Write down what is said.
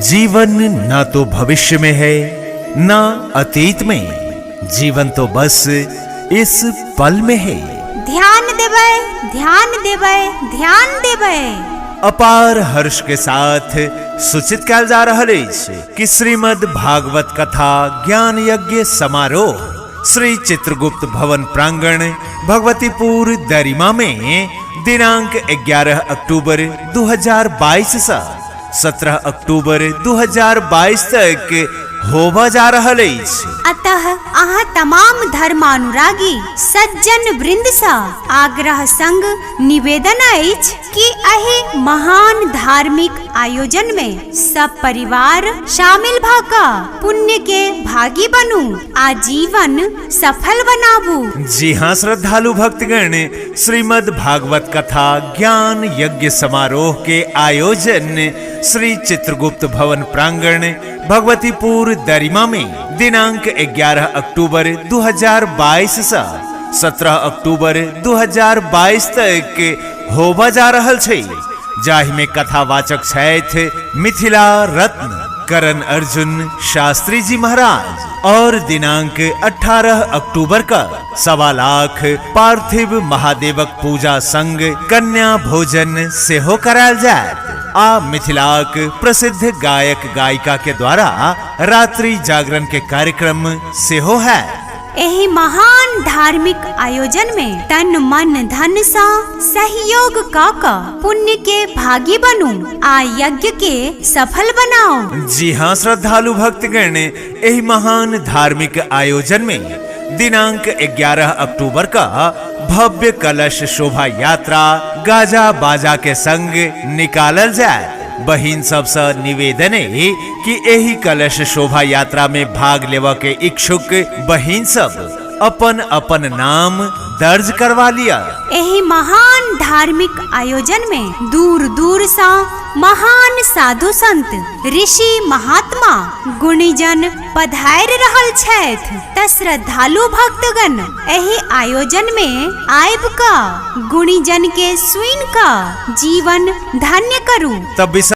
जीवन ना तो भविष्य में है ना अतीत में, जीवन तो बस इस पल में है। ध्यान देबै, ध्यान देबै, ध्यान देबै। अपार हर्ष के साथ सूचित कयल जा रहल अछि कि श्रीमद् भागवत कथा ज्ञान यज्ञ समारोह श्री चित्रगुप्त भवन प्रांगण भगवतीपुर दरिमा में दिनांक 11 अक्टूबर 2022 से 17 अक्टूबर 2022 तक होबऽ जा रहल अछि। अतः अहाँ तमाम धर्मानुरागी सज्जन वृंद सँ आग्रह संग निवेदन अछि कि एहि महान धार्मिक आयोजन में सब परिवार शामिल भ कऽ पुण्य के भागी बनू आ जीवन सफल बनाबू। जी हाँ श्रद्धालु भक्तगण, श्रीमद् भागवत कथा ज्ञान यज्ञ समारोह के आयोजन श्री चित्रगुप्त भवन प्रांगण भगवतीपुर दरिमा में दिनांक 11 अक्टूबर 2022 से 17 अक्टूबर 2022 तक होबऽ जा रहल छै, जाहि में कथावाचक छथि मिथिला रत्न करण अर्जुन शास्त्री जी महाराज और दिनांक 18 अक्टूबर का 1.25 लाख पार्थिव महादेवक पूजा संग कन्या भोजन सेहो करायल जायत आ मिथिलाक प्रसिद्ध गायक गायिका के द्वारा रात्रि जागरण के कार्यक्रम सेहो है। एहि महान धार्मिक आयोजन में तन मन धन सँ सहयोग क कऽ पुण्य के भागी बनू आ यज्ञ के सफल बनाउ। जी हाँ श्रद्धालु भक्तगण, एहि महान धार्मिक आयोजन में दिनांक 11 अक्टूबर का भव्य कलश शोभा यात्रा गाजा बाजा के संग निकालल जाए। बहिन सबसँ निवेदन है कि एहि कलश शोभा यात्रा में भाग लेबऽ के इच्छुक बहिन सब अपन अपन नाम दर्ज करवा लिया। एहि महान धार्मिक आयोजन में दूर दूर सँ महान साधु संत ऋषि महात्मा गुणीजन पधारि रहल छथि त श्रद्धालु भक्तगण एहि आयोजन में आबि कऽ गुणीजन के सुनि कऽ जीवन धन्य करू। तब